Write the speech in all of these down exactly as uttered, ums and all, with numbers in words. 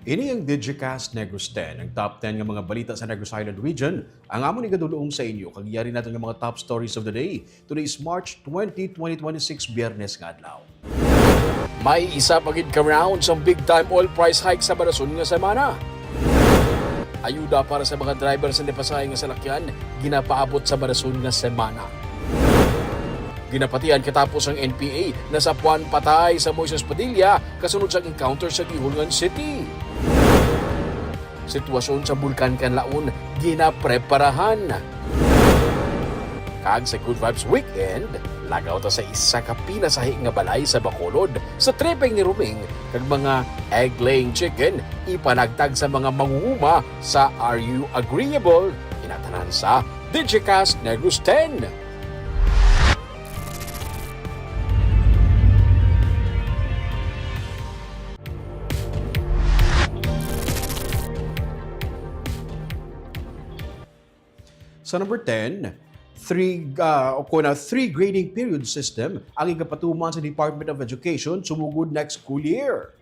Ini ang Digicast Negros ten, ang top ten nga mga balita sa Negros Island Region. Ang amon igadulong sa inyo, kag yari naton nga mga top stories of the day. Today is March twenty, twenty twenty-six, Biyernes nga adlaw. May isa pa gid ka round sang big time oil price hike sa marason nga semana. Ayuda para sa mga driver sa napasahe nga salakyan, ginapaabot sa marason nga semana. Ginapatian katapos ang N P A, nasapuan patay sa Moises Padilla kasunod sa encounter sa Guihulngan City. Sitwasyon sa Bulkan Kanlaon, ginapreparahan. Kag sa Good Vibes Weekend, lagaw ta sa isa ka pinasahi nga balay sa Bacolod sa tripping ni Roming kag mga egg-laying chicken ipanagtag sa mga mangunguma sa Are You Agreeable? Inatanan sa Digicast Negros ten. Sa number ten, three, ah, o kuna, three grading period system ang igapatuman sa Department of Education sumugod next school year.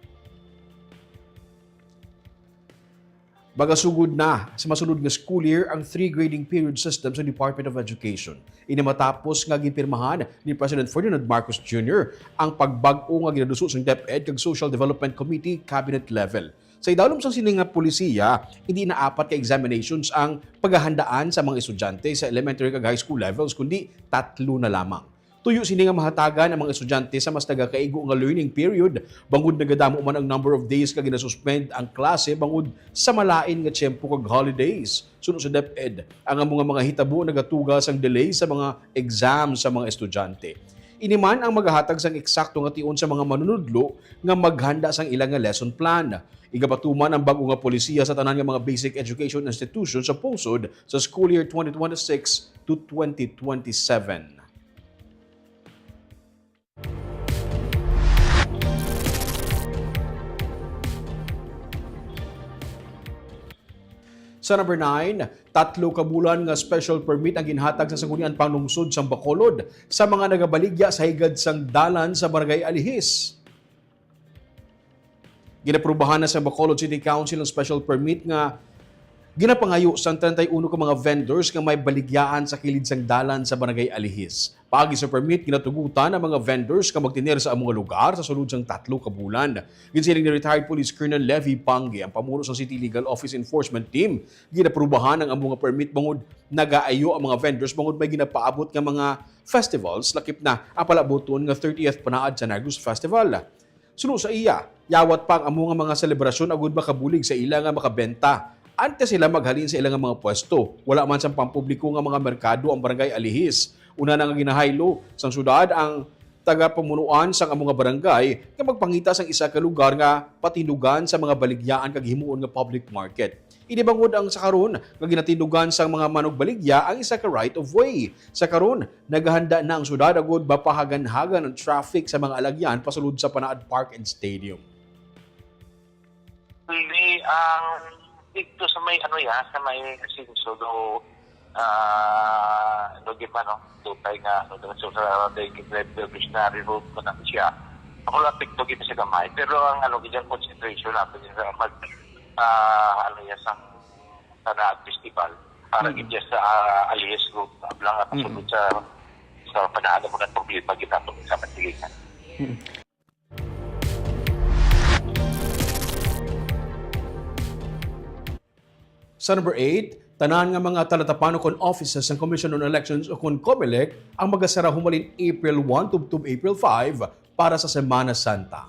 Magasugod na sa masunod nga school year ang three grading period system sa Department of Education. Ini matapos nga ginpirmahan ni President Ferdinand Marcos Junior ang pagbag-o nga ginaduso sang DepEd kag Social Development Committee cabinet level. Sa idalom sang sini nga polisiya, hindi na apat ka examinations ang paghahandaan sa mga estudyante sa elementary kag high school levels, kundi tatlo na lamang. Tuyo sini nga mahatagan ang mga estudyante sa mas nagakaigo nga learning period, bangod nagadamo man ang number of days nga ginasuspend ang klase bangod sa malain nga tiyempo kag holidays. Suno sa DepEd, ang amo nga mga hitabo nagatuga sang delay sa mga exam sa mga estudyante. Ini man ang magahatag sang eksakto nga tion sa mga manunudlo nga maghanda sang ila nga lesson plan. Igapatuman ang bag-o nga polisiya sa tanan nga mga basic education institution sa pungsod sa school year twenty twenty-six to twenty twenty-seven. Sa number nine, tatlo ka bulan nga special permit ang ginhatag sa Sangguniang Panlungsod sang Bacolod sa mga nagabaligya sa higad sang dalan sa Barangay Alihis. Ginaprubahan na sa Bacolod City Council ang special permit nga ginapangayo sang treinta y uno ka mga vendors nga may baligyaan sa kilid sang dalan sa Barangay Alihis. Paagi sa permit, ginatugutan ang mga vendors nga magtener sa among lugar sa sulod sang tatlo ka bulan. Ginsiling ni retired Police Colonel Levy Pangge, ang pamuno sang City Legal Office Enforcement Team, ginaprubahan ang among permit bangod nagaayo ang mga vendors bangod may ginapaabot nga mga festivals, lakip na ang palabuton nga thirtieth Panaad sa Negros Festival. Suno sa iya, yawat pa ang amo nga mga selebrasyon agud makabulig sa ila nga makabenta antes sila maghalin sa ila nga mga pwesto. Wala man sang pampubliko nga mga merkado ang Barangay Alihis. Una na nga ginahaylo sang syudad ang tagapamunuan sang amo nga barangay nga magpangita sang isa ka lugar nga patindugan sa mga baligyaan kag himuon nga public market. Ini bangod ang sa karon nga ginatindugan sang mga manugbaligya ang isa ka right of way. Sa karon, naghahanda na ang syudad agud mapahaganhagan ang traffic sa mga alagyan pasulod sa Panaad Park and Stadium. Hindi, ang dito sa may ano ya, sa may Asenso do, ah, ano di ba, no? Dutay nga, ano, dito sa may revolutionary road ko na siya. Ako lang tiktok ito sa gamay. Pero ang ano, diyan concentration natin sa mag, ah, ano ya, sa Panaad Festival. Para Mm. gid sa, ah, Alihis Road, ablang at Mm. sulod sa, sa Panaad ang mga problema ginatong sa Matilingan. Mm. Sa number eight, tanan nga mga talatapan ukon offices sang Commission on Elections ukon COMELEC ang magasara humalin April one tubtob April five para sa Semana Santa.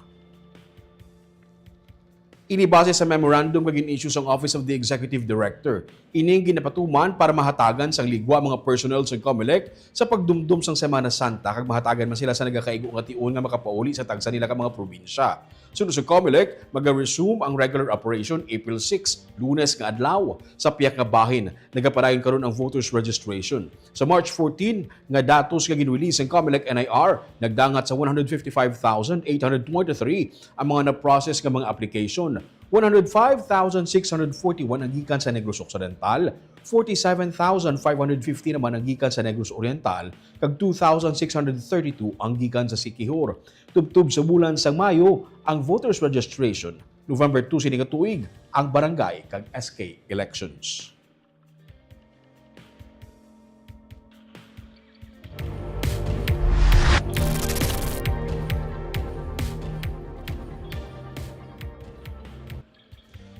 Ini base sa memorandum nga gin-issue sang Office of the Executive Director. Ini ginapatuman para mahatagan sang ligwa ang mga personnel sa COMELEC sa pagdumdom sang Semana Santa kag mahatagan man sila sa nagakaigo nga tion nga makapauli sa tagsa nila ka mga probinsya. Suno sa COMELEC, maga-resume ang regular operation April six, Lunes nga adlaw. Sa pihak nga bahin, nagapadayon karon ang voters registration. Sa March fourteen nga datos nga ginrelease sang COMELEC N I R, nagdangat sa one hundred fifty-five thousand eight hundred twenty-three ang mga na-process nga mga application. One hundred five thousand six hundred forty-one ang gikan sa Negros Occidental, forty-seven thousand five hundred fifty naman ang gikan sa Negros Oriental, kag two thousand six hundred thirty-two ang gikan sa Siquijor. Tubtob sa bulan sang Mayo ang voters registration. November two sini nga tuig ang barangay kag S K elections.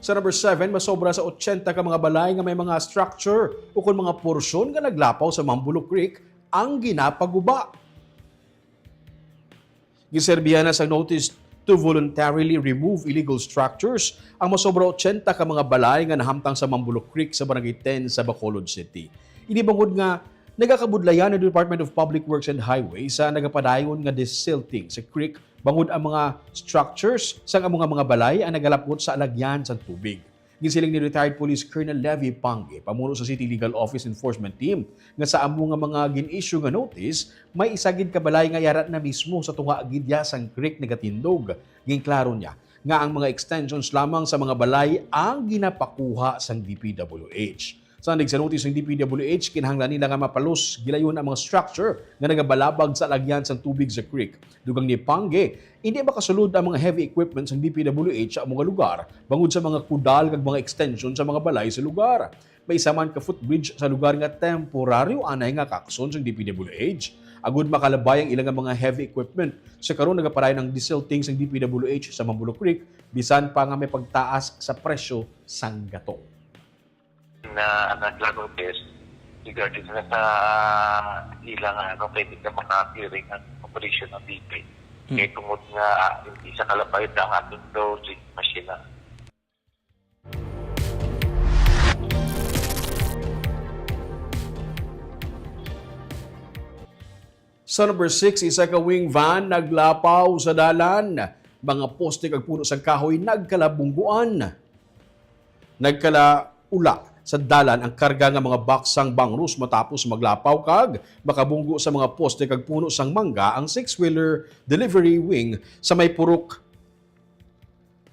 Sa number seven, masobra sa ochenta ka mga balay nga may mga structure ukon mga porsyon nga naglapaw sa Mambulo Creek ang ginapaguba. Giserbihan na sa notice to voluntarily remove illegal structures ang masobra ochenta ka mga balay nga nahamtang sa Mambulo Creek sa Barangay ten sa Bacolod City. Ini bangod nga nagakabudlayan ang Department of Public Works and Highways sa nagapadayon nga desilting sa creek bangod ang mga structures sang amo nga mga balay ang nagalapot sa alagyan sang tubig. Ginsiling ni retired Police Colonel Levy Pangue, pamuno sa City Legal Office Enforcement Team, nga sa amo nga mga gin-issue nga notice, may isa gid ka balay nga yara na mismo sa tunga gid ya sang creek nagatindog. Ginklaro niya nga ang mga extensions lamang sa mga balay ang ginapakuha sang D P W H. Sa andig sa notice ng D P W H, kinahanglan nila nga mapalos gilayon ang mga structure nga nagabalabag sa alagyan sang tubig sa creek. Dugang ni Pangue, hindi makasulod ang mga heavy equipment sang D P W H sa amo nga lugar bangod sa mga kudal kag mga extension sa mga balay sa lugar. May isa man ka footbridge sa lugar nga temporaryo anay nga kakson sang D P W H agud makalabay ang ila nga mga heavy equipment. Sa karon, nagapadayon ang desilting sang D P W H sa Mambulo Creek bisan pa nga may pagtaas sa presyo sang gatong. Na nagla-notice regarding na sa ilang, ano, pwede ka maka-clearing ang operation ng D P. Hmm. Kaya tungod nga, ah, hindi sa kalabay ang ating dosing machine na. Sa number six, isa ka wing van naglapaw sa dalan. Mga poste kag puno sang kahoy nagkalabungguan. Nagkalaula sa dalan ang karga nga mga box sang bangros matapos maglapaw kag makabunggo sa mga poste kag puno sang mangga ang six-wheeler delivery wing sa may purok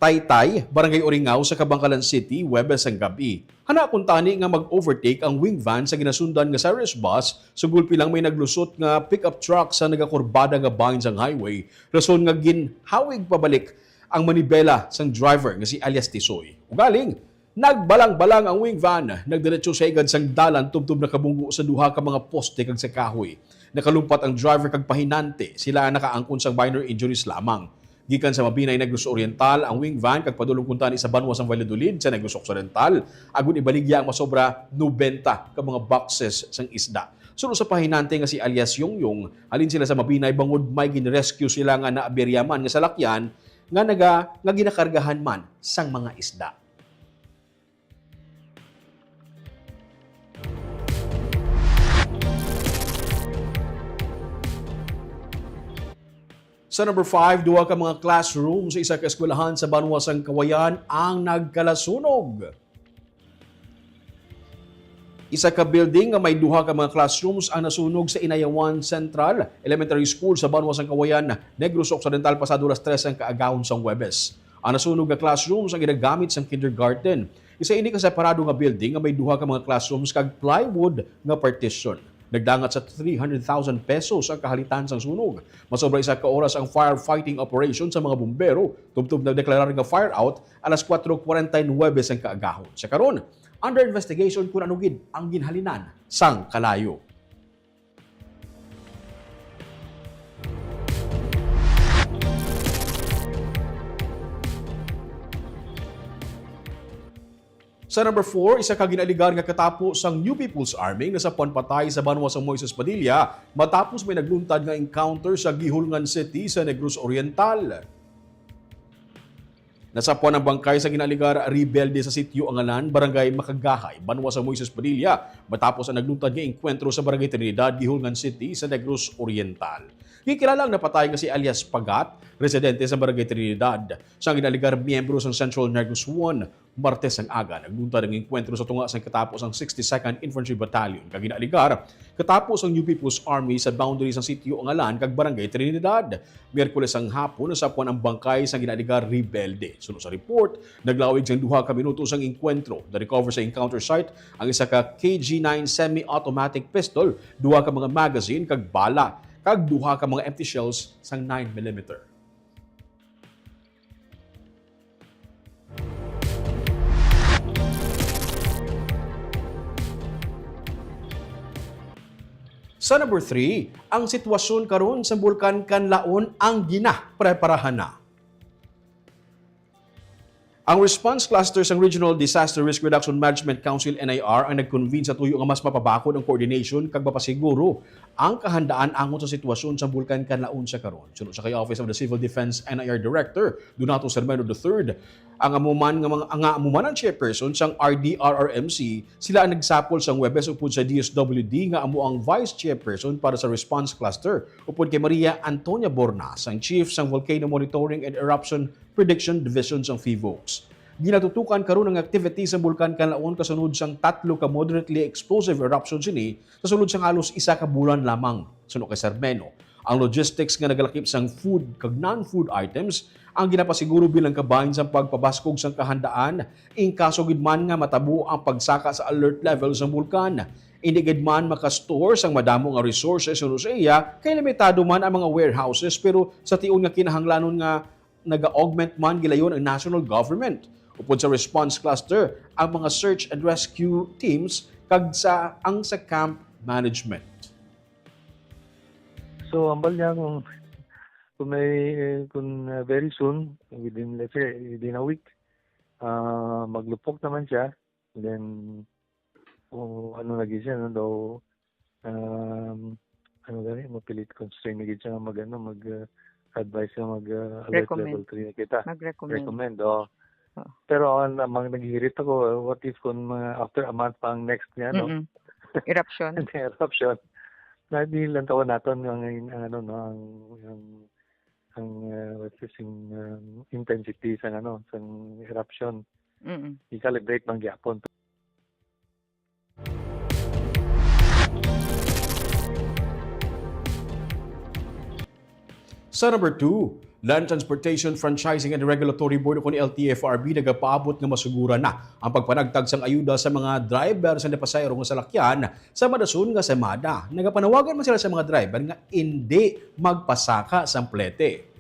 Taytay, Barangay Oringaw sa Kabankalan City, Huwebes sang gab-i. Hana kuntani nga mag-overtake ang wing van sa ginasundan nga Cyrus bus, sa gulpi lang may naglusot nga pickup truck sa nagakurbada nga bahin sang highway, rason nga ginhawig pabalik ang manibela sang driver nga si alias Tisoy. Ugaling, nagbalang-balang ang wing van, nagdiretso sa higad sang dalan tubtob nakabunggo sa duha ka mga poste kag sa kahoy. Nakalumpat ang driver kag pahinante, sila ang nakaangkon sang minor injuries lamang. Gikan sa Mabinay, Negros Oriental, ang wing van kag padulong kuntani sa banwa sang Valladolid sa Negros Occidental, agud ibaligya ang masobra nobenta ka mga boxes sang isda. Suno sa pahinante nga si alias Yongyong, halin sila sa Mabinay bangod may gin-rescue sila nga naaberya man nga salakyan nga naga-, nga ginakargahan man sang mga isda. Sa number five, duha ka mga classroom sa isa ka eskwelahan sa banwa sang Kawayan ang nagkalasunog. Isa ka building nga may duha ka mga classrooms ang nasunog sa Inayawan Central Elementary School sa banwa sang Kawayan, Negros Occidental, pasado alas tres ang kaagahon sang Huwebes. Ang nasunog nga classrooms ang ginagamit sang kindergarten. Isa ini ka separado nga building nga may duha ka mga classrooms kag plywood nga partition. Nagdangat sa three hundred thousand pesos ang kahalitan sang sunog. Masobra isa ka oras ang firefighting operation sa mga bumbero, tubtob nagdeklarar nga fire out alas kuwatro kuwarenta y nuwebe sang kaagahon. Sa karon, under investigation kung ano gid ang ginhalinan sang kalayo. Sa number four, isa ka ginaligar nga katapo sang New People's Army nga nasapwan patay sa banwa sa Moises Padilla matapos may nagluntad nga encounter sa Guihulngan City sa Negros Oriental. Nasapwan ang bangkay sa ginaligar rebelde sa Sitio Angalan, Barangay Makagahay, banwa sa Moises Padilla, matapos ang nagluntad nga engkwentro sa Barangay Trinidad, Guihulngan City, sa Negros Oriental. Ginkilala ang napatay nga si alias Pagat, residente sa Barangay Trinidad. Siya ang ginaligar miyembro sang Central Negros One. Martes ang aga, nagluntad ang engkwentro sa tunga sang katapo sang sixty-second Infantry Battalion kag ginaligar katapo sang New People's Army sa boundary sang Sitio Angalan kag Barangay Trinidad. Miyerkules ang hapon, nasapwan ang bangkay sang ginaligar rebelde. Suno sa report, naglawig sang duha ka minuto sang engkwentro. Na-recover sa encounter site ang isa ka K G nine semi-automatic pistol, duha ka mga magazine kag bala, kag duha ka mga empty shells sang nine millimeter. Sa number three, ang sitwasyon karon sa Bulkan Kanlaon ang ginapreparahan na. Ang response cluster sang Regional Disaster Risk Reduction Management Council, N I R, ang nag-convene sa tuyo nga mas mapabakod ang coordination kag mapasiguro ang kahandaan angot sa sitwasyon sa Bulkan Kanlaon sa karon. Suno sa kay Office of the Civil Defense, N I R Director Donato Sermeno the third, ang amo man nga mga, nga amo man ang chairperson sang R D R R M C, sila ang nagsapol sang Huwebes upod sa D S W D nga amo ang vice chairperson para sa response cluster, upod kay Maria Antonia Borna, sang chief sang Volcano Monitoring and Eruption Prediction Division sang PHIVOLCS. Ginatutukan karon ang activity sa Bulkan Kanlaon kasunod sang tatlo ka moderately explosive eruption sini sa sulod sang halos isa ka bulan lamang. Suno kay Sermeno, ang logistics nga nagalakip sang food kag non-food items ang ginapasiguro bilang kabahin sang pagpabaskog sang kahandaan in kaso gid man nga matabo ang pagsaka sa alert level sang bulkan. Indi gid man makastore sang madamo nga resources suno sa iya kay limitado man ang mga warehouses, pero sa tion nga kinahanglanon nga naga-augment man gilayon ang national government. Upod sa response cluster, ang mga search and rescue teams kag sa ang sa camp management. So, ambal niya kung, kung may, kung uh, very soon, within, let's say, within a week, uh, maglupok naman siya. Then, kung ano lagi siya, no, daw, um, ano gani, mapilit constraint na gid siya mag, ano, mag, uh, advise na mag uh, alert Recommend. Level three na kita. Mag-recommend. Recommend, oh. Oh. Pero ang, ang naghirit ako, what if kung mga after a month pa ang next niya, no? Mm-mm. Eruption. Ang eruption. Na di lang taon naton ang, ang ano, no, ang, ang, ang uh, what's this, yung, um, intensity sa ano, sa eruption. Mm-mm. I-calibrate man gyapon. Sa number two, Land Transportation Franchising and Regulatory Board o L T F R B nagapaabot nga masuguran na ang pagpanagtag sang ayuda sa mga driver sa napasayro nga salakyan sa madason nga semana. Nagapanawagan man sila sa mga driver nga indi magpasaka sang plete.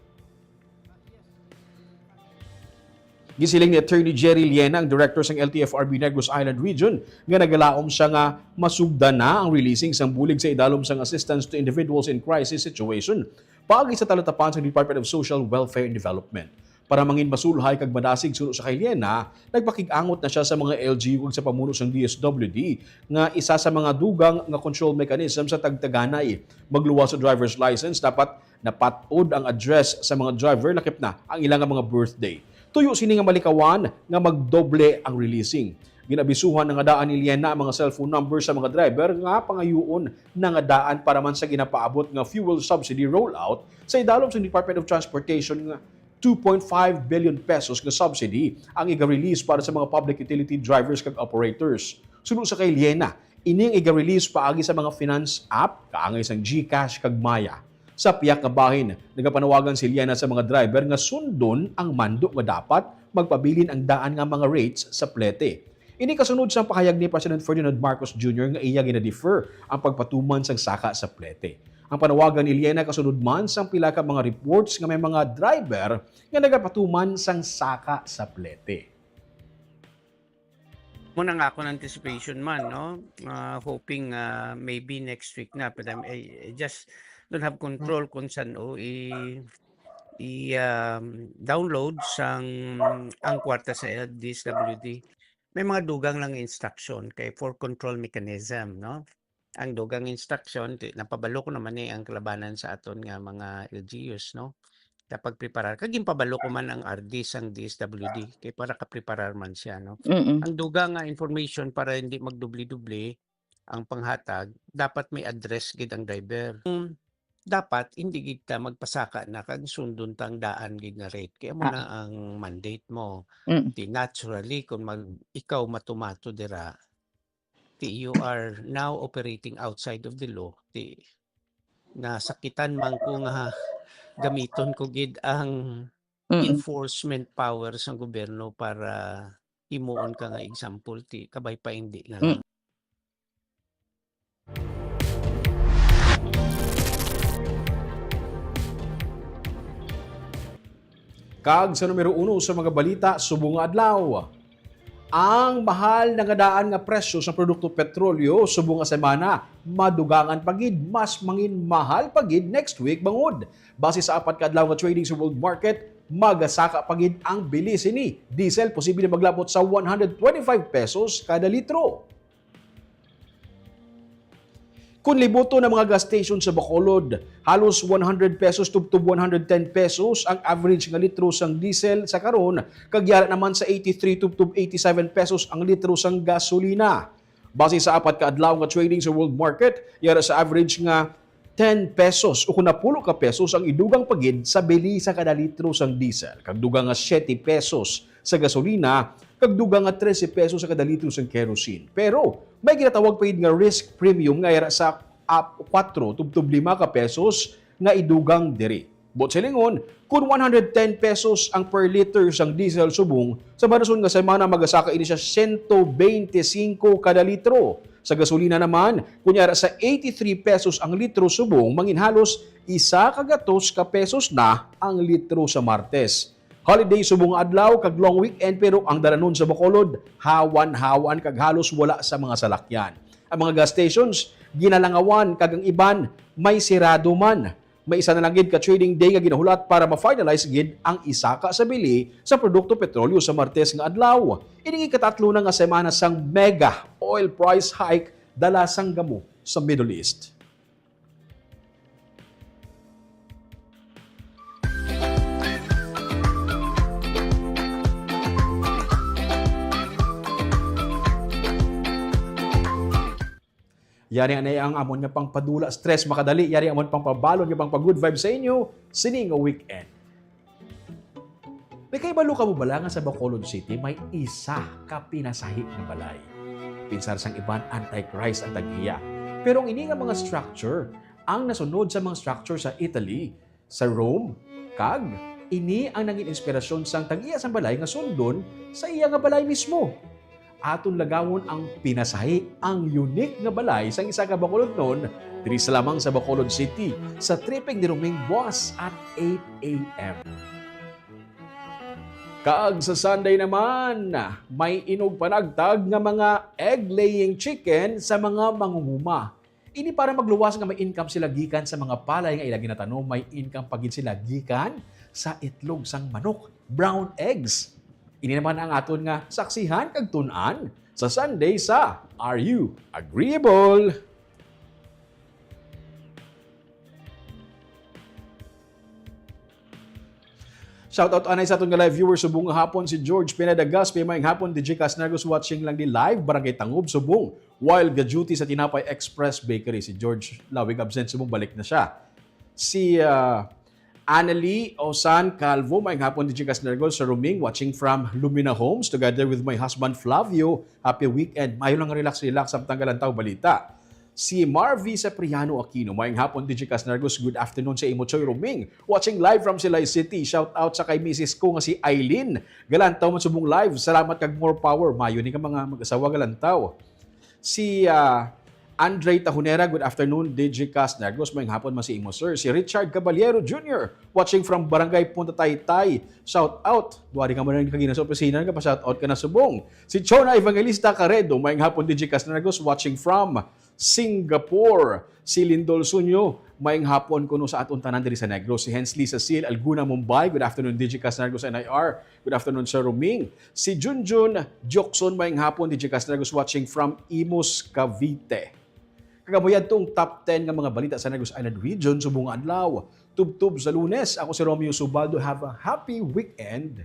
Gisiling ni Attorney Jerry Liena, ang director sang L T F R B Negros Island Region, nga nagalaom siya nga masugdan na ang releasing sang bulig sa idalom sang Assistance to Individuals in Crisis Situation paagi sa talatapan sang Department of Social Welfare and Development. Para mangin masulhay kag madasig suno sa kay Liena, nagpakig-angot na siya sa mga L G U kag sa pamuno sang D S W D nga isa sa mga dugang nga control mechanism sa tagtaganay. Magluwas sa driver's license, dapat napat-od ang address sa mga driver lakip na ang ila nga mga birthday. Tuyo sini nga malikawan nga magdoble ang releasing. Ginabisuhan na nga daan ni Liena ang mga cellphone number sa mga driver nga pangayuon na nga daan para man sa ginapaabot nga fuel subsidy rollout sa idalom sa Department of Transportation nga two point five billion pesos nga subsidy ang iga-release para sa mga public utility drivers kag operators. Suno sa kay Liena, ini ang iga-release paagi sa mga finance app kaangay sang GCash kag Maya. Sa pihak nga bahin, nagapanawagan si Liena sa mga driver nga sundon ang mando nga dapat magpabilin ang daan nga mga rates sa plete. Ini kasunod sang pahayag ni President Ferdinand Marcos Junior nga iya gina-defer ang pagpatuman sang saka sa plete. Ang panawagan ni Liena kasunod man sang pila ka mga reports nga may mga driver nga nagapatuman sang saka sa plete. Mo na nga akong anticipation man, no? Ah, hoping, ah, maybe next week na. But I'm, I, I just don't have control kung saan o i, i, um, download sang ang kwarta sa D S W D. May mga dugang lang instruction kay for control mechanism, no? Ang dugang instruction, ti-, napabalo ko naman ni ang kalabanan sa aton nga mga L G Us, no? Kapag preparar, kag ginpabalo ko man ang R D sang D S W D, kay para ka-preparar man siya, no? Mm-mm. Ang dugang nga information para hindi magdubli-dubli ang panghatag, dapat may address gid ang driver. Kung dapat, hindi gid ta magpasaka na kag sundon ta ang daan gid nga rate. Kaya mo Ah. na ang mandate mo. Mm. Di naturally, kung mag, ikaw matumato dira, di you are now operating outside of the law. Di nasakitan man ko nga gamiton ko gid ang Mm-mm. enforcement power sang gobyerno para himuon ka nga example, ti kabay pa hindi na lang. Kag sa numero uno sa mga balita subong nga adlaw, Ang mahal na nga daan nga presyo sa produkto petrolyo subong nga semana, madugangan pa gid mas mangin mahal pa gid next week bangod. Base sa apat ka adlaw nga trading sa world market, magasaka pa gid ang bili sini. Diesel posible na maglabot sa one hundred twenty-five pesos kada litro. Kun libuton ang mga gas station sa Bacolod, halos one hundred pesos tubtob one hundred ten pesos ang average nga litro sang diesel sa karon, kag yara naman sa eighty-three tubtob eighty-seven pesos ang litro sang gasolina. Base sa apat ka adlaw nga trading sa world market, yara sa average nga ten pesos o kon napulo ka pesos ang idugang pa gid sa bili sa kada litro sang diesel, kag dugang nga siyete pesos sa gasolina, kag dugang nga trese pesos sa kada litro sang kerosene. Pero may ginatawag pa gid nga risk premium nga yara sa ap-, kwatro tubtob lima ka pesos nga idugang diri. Buot silingon, kun one hundred ten pesos ang per liter sang diesel subong, sa marason nga semana magasaka ini sa siyento bente singko kada litro. Sa gasolina naman, kun yara sa eighty-three pesos ang litro subong, mangin halos isa ka gatos ka pesos na ang litro sa Martes. Holiday subong nga adlaw kag long weekend, pero ang dalanon sa Bacolod hawan-hawan kag halos wala sa mga salakyan. Ang mga gas stations ginalangawan kag ang iban may sirado man. May isa na lang gid ka trading day nga ginahulat para ma-finalize gid ang isaka sa bili sa produkto petrolyo sa Martes nga adlaw. Ini ikatatlo na nga semana sang mega oil price hike dala sang gamo sa Middle East. Yari anay ang amon nga pangpadula stress makadali, yari amon pangpabalon nga pangpa-good vibe sa inyo sini nga weekend. Nakahibalo kamo bala nga sa Bacolod City may isa ka pinasahi nga balay? Pinsar sang iban, antichrist ang tag-iya. Pero ang ini nga mga structure ang nasunod sa mga structure sa Italy, sa Rome, kag ini ang nangin inspirasyon sang tag-iya sang balay nga sundon sa iya nga balay mismo. Aton lagawon ang pinasahi, ang unique nga balay sang isa ka Bacolodnon diri sa lamang sa Bacolod City sa tripping ni Roming buwas at eight a m. Kag sa Sunday naman, may inugpanagtag nga mga egg-laying chicken sa mga mangunguma. Ini para magluwas nga may income sila gikan sa mga palay nga ila ginatanom, may income pa gid sila gikan sa itlog sang manok, brown eggs. Ini naman ang aton nga saksihan kag tun-an sa Sunday sa Are You Agreeable? Shout out anay sa aton nga live viewers subong nga hapon, si George Pineda Gaspi, maayong hapon, D J Casnargos, watching lang di live, Barangay Tangub, subong, while ga-duty sa Tinapay Express Bakery. Si George lawig absent, subong balik na siya. Si, ah, Annalie Osan Calvo, maayong hapon, D J Casnargos, sa Ruming, watching from Lumina Homes, together with my husband Flavio. Happy weekend. Mayo lang, relax, relax, samtang galantaw balita. Si Marvy Cipriano Aquino, maayong hapon, D J Casnargos. Good afternoon sa imo, Choy Roming. Watching live from Silay City. Shout out sa kay misis ko nga si Eileen. Galantaw man subong live. Salamat kag more power. Mayo ni ka mga mag-asawa galantaw. Si, ah, Andre Tahunera, good afternoon, D J Casnargos. Maayong hapon man sa imo, sir. Si Richard Caballero Junior, watching from Barangay Punta Taytay. Shout out. Duwari ka man kagina sa opisina, nagapa-shout out ka na subong. Si Chona Evangelista Caredo, maayong hapon, D J Casnargos, watching from Singapore. Si Lindol Sunyo, maayong hapon kuno sa aton tanan diri sa Negros. Si Hensley Cecil Alguna, Mumbai, good afternoon, D J Casnargos N I R. Good afternoon, Sir Roming. Si Junjun Diokson, maayong hapon, D J Casnargos, watching from Imus, Cavite. Kag amo yadto ang top ten nga mga balita sa Negros Island Region subong nga adlaw. Tubtob sa Lunes, ako si Romeo Subaldo. Have a happy weekend.